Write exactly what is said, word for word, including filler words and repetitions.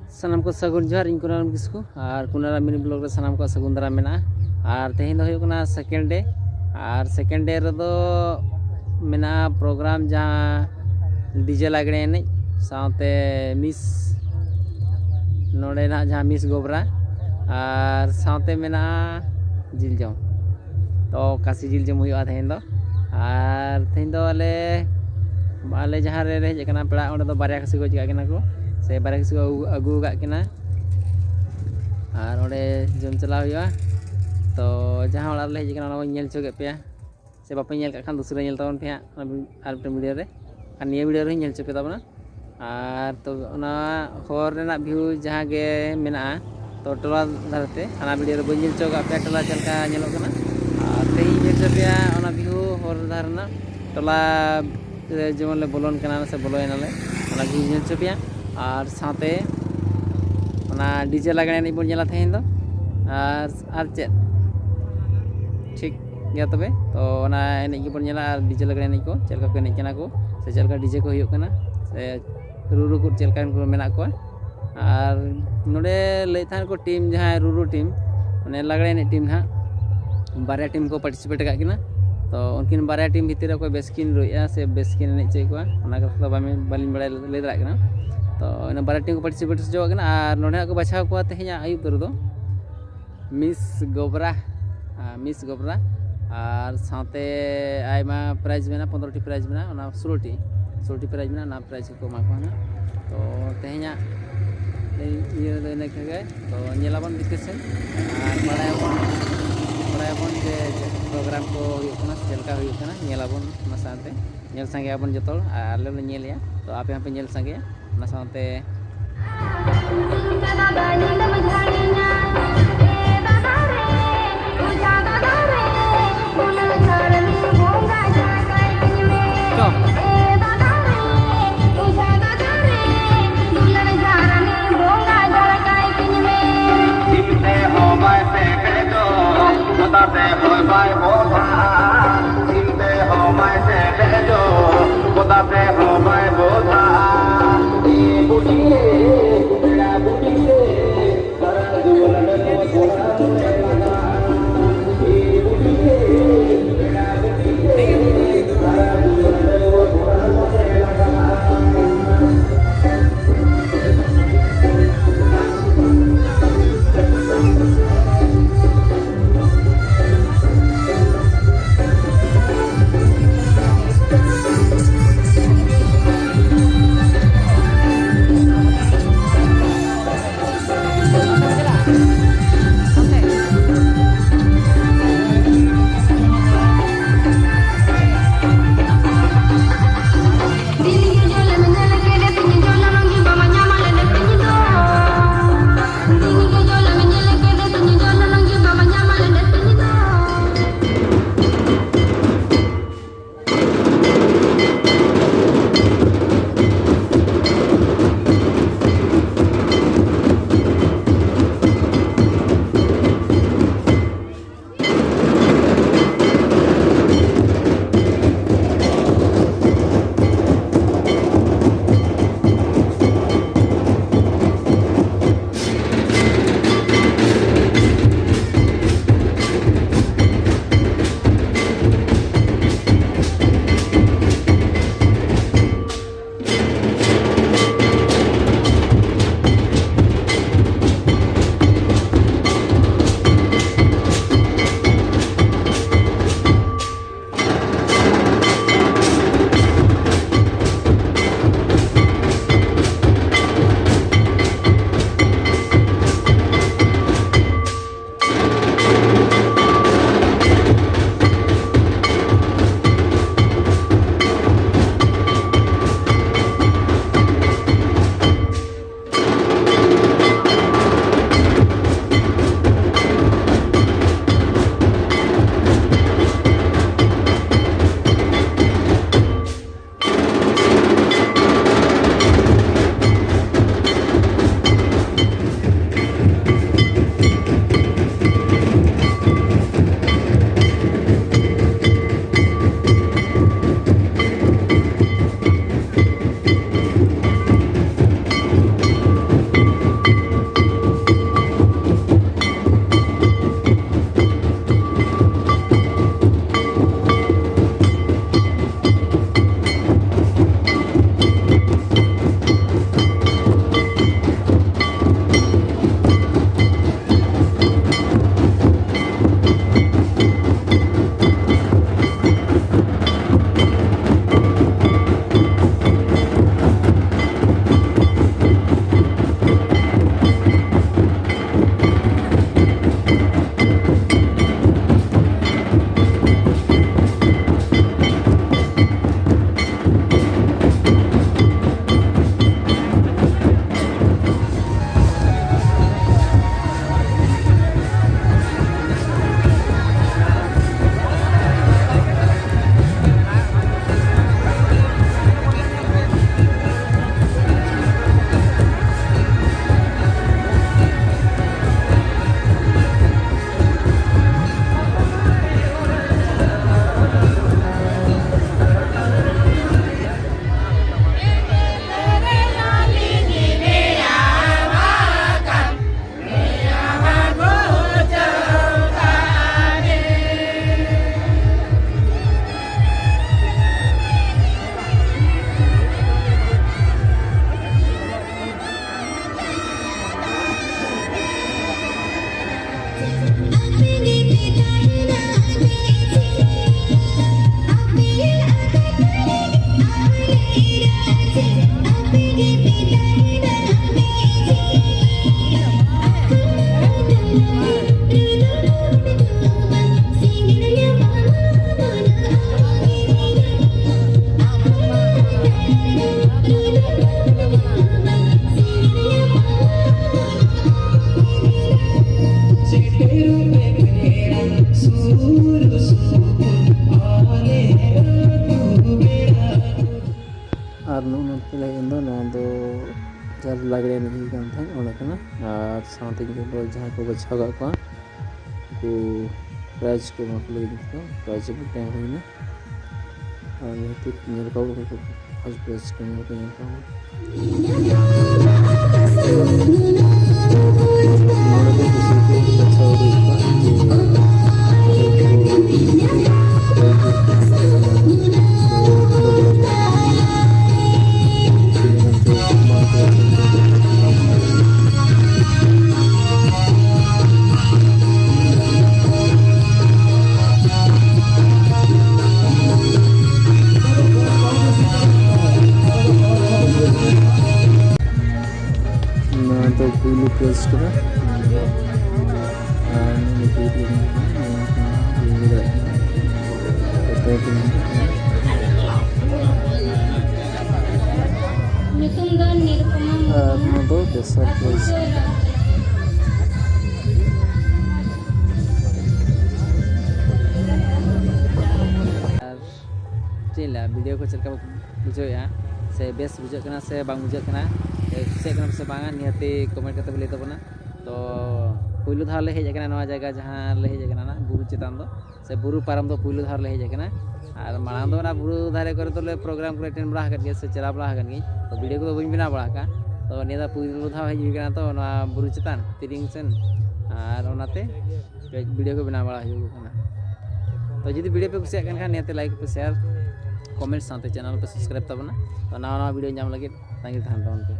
ᱥᱟᱱᱟᱢ ᱠᱚ ᱥᱟᱹᱜᱩᱱ ᱡᱚᱦᱟᱨ, ᱤᱧ ᱠᱩᱱᱟᱨᱟᱢ ᱠᱤᱥᱠᱩ ᱟᱨ ᱠᱩᱱᱟᱨᱟᱢ ᱢᱤᱱᱤ ᱵᱞᱚᱜ ᱨᱮ ᱥᱟᱱᱟᱢ ᱠᱚᱣᱟᱜ ᱥᱟᱹᱜᱩᱱ ᱫᱟᱨᱟᱢ ᱢᱮᱱᱟᱜᱼᱟ᱾ ᱟᱨ ᱛᱮᱦᱮᱧ ᱫᱚ ᱦᱩᱭᱩᱜ ᱠᱟᱱᱟ ᱥᱮᱠᱮᱱᱰ ᱰᱮ, ᱟᱨ ᱥᱮᱠᱮᱱᱰ ᱰᱮ ᱨᱮᱫᱚ ᱢᱮᱱᱟᱜᱼᱟ ᱯᱨᱳᱜᱨᱟᱢ ᱡᱟᱦᱟᱸ ᱰᱤᱡᱮ ᱞᱟᱜᱽᱲᱮ ᱮᱱᱮᱡ ᱥᱟᱶᱛᱮ ᱢᱤᱥ, ᱱᱚᱰᱮ ᱱᱟᱦᱟᱜ ᱡᱟᱦᱟᱸ ᱢᱤᱥ ᱜᱳᱵᱨᱟ, ᱟᱨ ᱥᱟᱶᱛᱮ ᱢᱮᱱᱟᱜᱼᱟ ᱡᱤᱞ ᱡᱚᱢ᱾ ᱛᱚ ᱠᱟᱥᱤ ᱡᱤᱞ ᱡᱚᱢ ᱦᱩᱭᱩᱜᱼᱟ ᱛᱮᱦᱮᱧ ᱫᱚ᱾ ᱟᱨ ᱛᱮᱦᱮᱧ ᱫᱚ ᱟᱞᱮ ᱟᱞᱮ ᱡᱟᱦᱟᱸ ᱨᱮᱞᱮ ᱦᱮᱡ ᱟᱠᱟᱱᱟ ᱯᱮᱲᱟ, ᱚᱸᱰᱮ ᱫᱚ ᱵᱟᱨᱭᱟ ᱠᱷᱟᱹᱥᱤ ᱠᱚ ᱦᱮᱡ ᱟᱠᱟᱱᱟ ᱠᱚ, ᱥᱮ ᱵᱟᱨᱭᱟ ᱠᱷᱟᱹᱥᱤ ᱠᱚ ᱟᱹᱜᱩ ᱟᱹᱜᱩ ᱟᱠᱟᱫ ᱠᱤᱱᱟ᱾ ᱟᱨ ᱚᱸᱰᱮ ᱡᱚᱢ ᱪᱟᱞᱟᱣ ᱦᱩᱭᱩᱜᱼᱟ᱾ ᱛᱚ ᱡᱟᱦᱟᱸ ᱚᱲᱟᱜ ᱨᱮᱞᱮ ᱦᱮᱡ ᱟᱠᱟᱱᱟ ᱚᱱᱟ ᱵᱚᱱ ᱧᱮᱞ ᱦᱚᱪᱚ ᱠᱮᱫ ᱯᱮᱭᱟ, ᱥᱮ ᱵᱟᱯᱮ ᱧᱮᱞ ᱠᱟᱜ ᱠᱷᱟᱱ ᱫᱚᱥᱨᱟ ᱧᱮᱞ ᱛᱟᱵᱚᱱ ᱯᱮ ᱦᱟᱸᱜ ᱚᱱᱟ ᱟᱨ ᱢᱤᱫᱴᱮᱱ ᱵᱷᱤᱰᱤᱭᱳ ᱨᱮ᱾ ᱟᱨ ᱱᱤᱭᱟᱹ ᱵᱷᱤᱰᱤᱭᱳ ᱨᱮᱦᱚᱸᱧ ᱧᱮᱞ ᱦᱚᱪᱚ ᱯᱮ ᱛᱟᱵᱚᱱᱟ᱾ ᱟᱨ ᱛᱚ ᱚᱱᱟ ᱦᱚᱨ ᱨᱮᱱᱟᱜ ᱵᱷᱤᱭᱩ ᱡᱟᱦᱟᱸ ᱜᱮ ᱢᱮᱱᱟᱜᱼᱟ, ᱛᱚ ᱴᱚᱞᱟ ᱫᱷᱟᱨᱮ ᱛᱮ ᱦᱟᱱᱟ ᱵᱷᱤᱰᱤᱭᱳ ᱨᱮ ᱵᱟᱹᱧ ᱧᱮᱞ ᱦᱚᱪᱚ ᱟᱠᱟᱫ ᱯᱮᱭᱟ ᱴᱚᱞᱟ ᱪᱮᱫ ᱞᱮᱠᱟ ᱧᱮᱞᱚᱜ ᱠᱟᱱᱟ᱾ ᱟᱨ ᱛᱮᱦᱮᱧ ᱧᱮᱞ ᱦᱚᱪᱚ ᱯᱮᱭᱟ ᱚᱱᱟ ᱵᱷᱤᱭᱩ ᱦᱚᱨ ᱫᱷᱟᱨᱮ ᱨᱮᱱᱟᱜ ᱴᱚᱞᱟ ᱨᱮ ᱡᱮᱢᱚᱱ ᱞᱮ ᱵᱚᱞᱚᱱ ᱠᱟᱱᱟ ᱥᱮ ᱵᱚᱞᱚᱭᱮᱱᱟᱞᱮ, ᱚᱱᱟ ᱵᱷᱤᱭᱩ ᱧᱮᱞ ᱦᱚᱪᱚ ᱯᱮᱭᱟ᱾ ᱟᱨ ᱥᱟᱶᱛᱮ ᱚᱱᱟ ᱰᱤᱡᱮ ᱞᱟᱜᱽᱲᱮ ᱮᱱᱮᱡ ᱵᱚᱱ ᱧᱮᱞᱟ ᱛᱮᱦᱮᱧ ᱫᱚ᱾ ᱟᱨ ᱟᱨ ᱪᱮᱫ? ᱴᱷᱤᱠ ᱜᱮᱭᱟ ᱛᱚᱵᱮ, ᱛᱚ ᱚᱱᱟ ᱮᱱᱮᱡ ᱜᱮᱵᱚᱱ ᱧᱮᱞᱟ ᱟᱨ ᱰᱤᱡᱮ ᱞᱟᱜᱽᱲᱮ ᱮᱱᱮᱡ ᱠᱚ ᱪᱮᱫ ᱞᱮᱠᱟ ᱠᱚ ᱮᱱᱮᱡ ᱠᱟᱱᱟ ᱠᱚ, ᱥᱮ ᱪᱮᱫ ᱞᱮᱠᱟ ᱰᱤᱡᱮ ᱠᱚ ᱦᱩᱭᱩᱜ ᱠᱟᱱᱟ, ᱥᱮ ᱨᱩᱨᱩ ᱠᱚ ᱪᱮᱫ ᱞᱮᱠᱟᱱ ᱠᱚ ᱢᱮᱱᱟᱜ ᱠᱚᱣᱟ᱾ ᱟᱨ ᱱᱚᱰᱮ ᱞᱟᱹᱭᱮᱫ ᱛᱟᱦᱮᱸᱫ ᱠᱚ ᱴᱤᱢ, ᱡᱟᱦᱟᱸᱭ ᱨᱩᱨᱩ ᱴᱤᱢ, ᱢᱟᱱᱮ ᱞᱟᱜᱽᱲᱮ ᱮᱱᱮᱡ ᱴᱤᱢ ᱱᱟᱦᱟᱜ ᱵᱟᱨᱭᱟ ᱴᱤᱢ ᱠᱚ ᱯᱟᱨᱴᱤᱥᱤᱯᱮᱴ ᱟᱠᱟᱫ ᱠᱤᱱᱟ᱾ ᱛᱚ ᱩᱱᱠᱤᱱ ᱵᱟᱨᱭᱟ ᱴᱤᱢ ᱵᱷᱤᱛᱤᱨ ᱨᱮ ᱚᱠᱚᱭ ᱵᱮᱥ ᱠᱤᱱ ᱨᱩᱭᱮᱫᱼᱟ ᱥᱮ ᱵᱮᱥ ᱠᱤᱱ ᱮᱱᱮᱡ ᱦᱚᱪᱚᱭᱮᱫ ᱠᱚᱣᱟ, ᱚᱱᱟ ᱠᱟᱛᱷᱟ ᱫᱚ ᱵᱟᱢᱤ- ᱵᱟᱹᱞᱤᱧ ᱵᱟᱲᱟᱭ ᱞᱟᱹᱭ ᱫᱟᱲᱮᱭᱟᱜ ᱠᱟᱱᱟ᱾ ᱛᱚ ᱚᱱᱟ ᱵᱟᱨᱭᱟ ᱴᱤᱢ ᱠᱚ ᱯᱟᱨᱴᱤᱥᱤᱯᱮᱴ ᱦᱚᱪᱚᱣᱟᱜ ᱠᱟᱱᱟ᱾ ᱟᱨ ᱱᱚᱰᱮ ᱦᱟᱸᱜ ᱠᱚ ᱵᱟᱪᱷᱟᱣ ᱠᱚᱣᱟ ᱛᱮᱦᱮᱧᱟᱜ ᱟᱹᱭᱩᱵ ᱨᱮᱫᱚ ᱢᱤᱥ ᱜᱳᱵᱨᱟ, ᱟᱨ ᱢᱤᱥ ᱜᱳᱵᱨᱟ, ᱟᱨ ᱥᱟᱶᱛᱮ ᱟᱭᱢᱟ ᱯᱨᱟᱭᱤᱡᱽ ᱢᱮᱱᱟᱜᱼᱟ, ᱯᱚᱱᱨᱚ ᱴᱤ ᱯᱨᱟᱭᱤᱡᱽ ᱢᱮᱱᱟᱜᱼᱟ, ᱚᱱᱟ ᱥᱳᱞᱳ ᱴᱤ, ᱥᱳᱞᱳ ᱴᱤ ᱯᱨᱟᱭᱤᱡᱽ ᱢᱮᱱᱟᱜᱼᱟ, ᱚᱱᱟ ᱯᱨᱟᱭᱤᱡᱽ ᱠᱚ ᱮᱢᱟ ᱠᱚᱣᱟ ᱦᱟᱸᱜ᱾ ᱛᱚ ᱛᱮᱦᱮᱧᱟᱜ ᱤᱭᱟᱹ ᱫᱚ ᱤᱱᱟᱹ ᱠᱚᱜᱮ᱾ ᱛᱚ ᱧᱮᱞᱟᱵᱚᱱ ᱵᱷᱤᱛᱤᱨ ᱥᱮᱱ ᱟᱨ ᱵᱟᱲᱟᱭᱟᱵᱚᱱ, ᱵᱟᱲᱟᱭᱟᱵᱚᱱ ᱡᱮ ᱪᱮᱫ ᱯᱨᱳᱜᱨᱟᱢ ᱠᱚ ᱦᱩᱭᱩᱜ ᱠᱟᱱᱟ, ᱪᱮᱫ ᱞᱮᱠᱟ ᱦᱩᱭᱩᱜ ᱠᱟᱱᱟ, ᱧᱮᱞᱟᱵᱚᱱ ᱚᱱᱟ ᱥᱟᱶᱛᱮ᱾ ᱧᱮᱞ ᱥᱟᱸᱜᱮᱭᱟᱵᱚᱱ ᱡᱚᱛᱚ ᱦᱚᱲ, ᱟᱨ ᱟᱞᱮ ᱞᱮ ᱧᱮᱞᱮᱜᱼᱟ, ᱛᱚ ᱟᱯᱮ ᱦᱚᱸᱯᱮ ᱧᱮᱞ ᱥᱟᱸᱜᱮᱭᱟ᱾ ᱚᱱᱟ ᱥᱟᱶᱛᱮ ᱞᱟᱜᱽᱲᱮ ᱮᱱᱮᱡ ᱦᱩᱭᱩᱜ ᱠᱟᱱ ᱛᱟᱦᱮᱸᱫ ᱚᱸᱰᱮ ᱠᱟᱱᱟ᱾ ᱟᱨ ᱥᱟᱶᱛᱮ ᱤᱧ ᱜᱚᱜᱚ ᱡᱟᱦᱟᱸᱭ ᱠᱚ ᱵᱟᱪᱷᱟᱣ ᱠᱟᱜ ᱠᱚᱣᱟ, ᱩᱱᱠᱩ ᱯᱨᱟᱭᱤᱡᱽ ᱠᱚ ᱮᱢᱟ ᱠᱚ ᱞᱟᱹᱜᱤᱫ ᱛᱮ ᱯᱨᱟᱭᱤᱡᱽ ᱮᱢ ᱦᱩᱭᱱᱟ᱾ ᱟᱨ ᱱᱤᱛᱚᱜ ᱧᱮᱞ ᱠᱚᱣᱟ ᱵᱚᱱ ᱯᱷᱟᱥᱴ ᱯᱨᱟᱭᱤᱡᱽ ᱠᱚ ᱧᱮᱞ ᱠᱚ ᱧᱮᱞ ᱠᱚᱣᱟ ᱵᱚᱱ᱾ ᱱᱚᱰᱮ ᱫᱚ ᱠᱩᱥᱤ ᱠᱚ ᱵᱟᱪᱷᱟᱣ ᱦᱩᱭ ᱠᱚᱣᱟ ᱡᱮ ᱱᱚᱣᱟ ᱫᱚ ᱯᱩᱭᱞᱩ ᱯᱨᱟᱭᱤᱡᱽ ᱠᱟᱱᱟ᱾ ᱟᱨ ᱱᱩᱭ ᱫᱚ ᱯᱩᱭᱞᱩ ᱠᱟᱱᱟ᱾ ᱧᱩᱛᱩᱢ ᱫᱚ ᱱᱤᱨᱩᱯᱚᱢᱟ ᱢᱩᱨᱢᱩ᱾ ᱟᱨ ᱱᱚᱣᱟ ᱫᱚ ᱫᱚᱥᱟᱨ ᱯᱨᱟᱭᱤᱡᱽ᱾ ᱟᱨ ᱪᱮᱫ ᱤᱧ ᱞᱟᱹᱭᱟ, ᱵᱷᱤᱰᱤᱭᱳ ᱠᱚ ᱪᱮᱫ ᱞᱮᱠᱟ ᱵᱩᱡᱷᱟᱹᱣᱮᱫᱼᱟ, ᱥᱮ ᱵᱮᱥ ᱵᱩᱡᱷᱟᱹᱜ ᱠᱟᱱᱟ ᱥᱮ ᱵᱟᱝ ᱵᱩᱡᱷᱟᱹᱜ ᱠᱟᱱᱟ, ᱥᱮ ᱠᱩᱥᱤᱭᱟᱜ ᱠᱟᱱᱟ ᱥᱮ ᱵᱟᱝᱟ, ᱱᱤᱦᱟᱹᱛᱤ ᱠᱚᱢᱮᱱᱴ ᱠᱟᱛᱮ ᱯᱮ ᱞᱟᱹᱭ ᱛᱟᱵᱚᱱᱟ᱾ ᱛᱚ ᱯᱩᱭᱞᱩ ᱫᱷᱟᱣ ᱞᱮ ᱦᱮᱡ ᱟᱠᱟᱱᱟ ᱱᱚᱣᱟ ᱡᱟᱭᱜᱟ ᱡᱟᱦᱟᱸ ᱞᱮ ᱦᱮᱡ ᱟᱠᱟᱱᱟ, ᱚᱱᱟ ᱵᱩᱨᱩ ᱪᱮᱛᱟᱱ ᱫᱚ, ᱥᱮ ᱵᱩᱨᱩ ᱯᱟᱨᱚᱢ ᱫᱚ ᱯᱩᱭᱞᱩ ᱫᱷᱟᱣ ᱞᱮ ᱦᱮᱡ ᱟᱠᱟᱱᱟ᱾ ᱟᱨ ᱢᱟᱲᱟᱝ ᱫᱚ ᱚᱱᱟ ᱵᱩᱨᱩ ᱫᱷᱟᱨᱮ ᱠᱚᱨᱮ ᱫᱚᱞᱮ ᱯᱨᱳᱜᱨᱟᱢ ᱠᱚᱨᱮ ᱮᱴᱮᱱᱰ ᱵᱟᱲᱟ ᱟᱠᱟᱫ ᱜᱮᱭᱟ, ᱥᱮ ᱪᱟᱞᱟᱣ ᱵᱟᱲᱟ ᱟᱠᱟᱱ ᱜᱤᱭᱟᱹᱧ, ᱛᱚ ᱵᱷᱤᱰᱤᱭᱳ ᱠᱚᱫᱚ ᱵᱟᱹᱧ ᱵᱮᱱᱟᱣ ᱵᱟᱲᱟ ᱟᱠᱟᱫᱼᱟ᱾ ᱛᱚ ᱱᱤᱭᱟᱹ ᱫᱷᱟᱣ ᱯᱩᱭᱞᱩ ᱫᱷᱟᱣ ᱦᱮᱡ ᱦᱩᱭ ᱠᱟᱱᱟ ᱛᱚ ᱱᱚᱣᱟ ᱵᱩᱨᱩ ᱪᱮᱛᱟᱱ ᱛᱤᱨᱤᱝ ᱥᱮᱱ, ᱟᱨ ᱚᱱᱟᱛᱮ ᱠᱟᱹᱡ ᱵᱷᱤᱰᱤᱭᱳ ᱠᱚ ᱵᱮᱱᱟᱣ ᱵᱟᱲᱟ ᱦᱩᱭᱩᱜ ᱠᱟᱱᱟ᱾ ᱛᱚ ᱡᱩᱫᱤ ᱵᱷᱤᱰᱤᱭᱳ ᱯᱮ ᱠᱩᱥᱤᱭᱟᱜ ᱠᱟᱱ ᱠᱷᱟᱱ ᱱᱤᱭᱟᱹᱛᱮ ᱞᱟᱭᱤᱠ ᱯᱮ, ᱥᱮᱭᱟᱨ, ᱠᱚᱢᱮᱱᱴ ᱥᱟᱶᱛᱮ ᱪᱮᱱᱮᱞ ᱯᱮ ᱥᱟᱵᱥᱠᱨᱟᱭᱤᱵ ᱛᱟᱵᱚᱱᱟ᱾ ᱛᱚ ᱱᱟᱣᱟ ᱱᱟᱣᱟ ᱵᱷᱤᱰᱤᱭᱳ ᱧᱟᱢ ᱞᱟᱹᱜᱤᱫ ᱛᱟᱺᱜᱤ ᱛᱟᱦᱮᱱ ᱛᱟᱵᱚᱱ ᱯᱮ᱾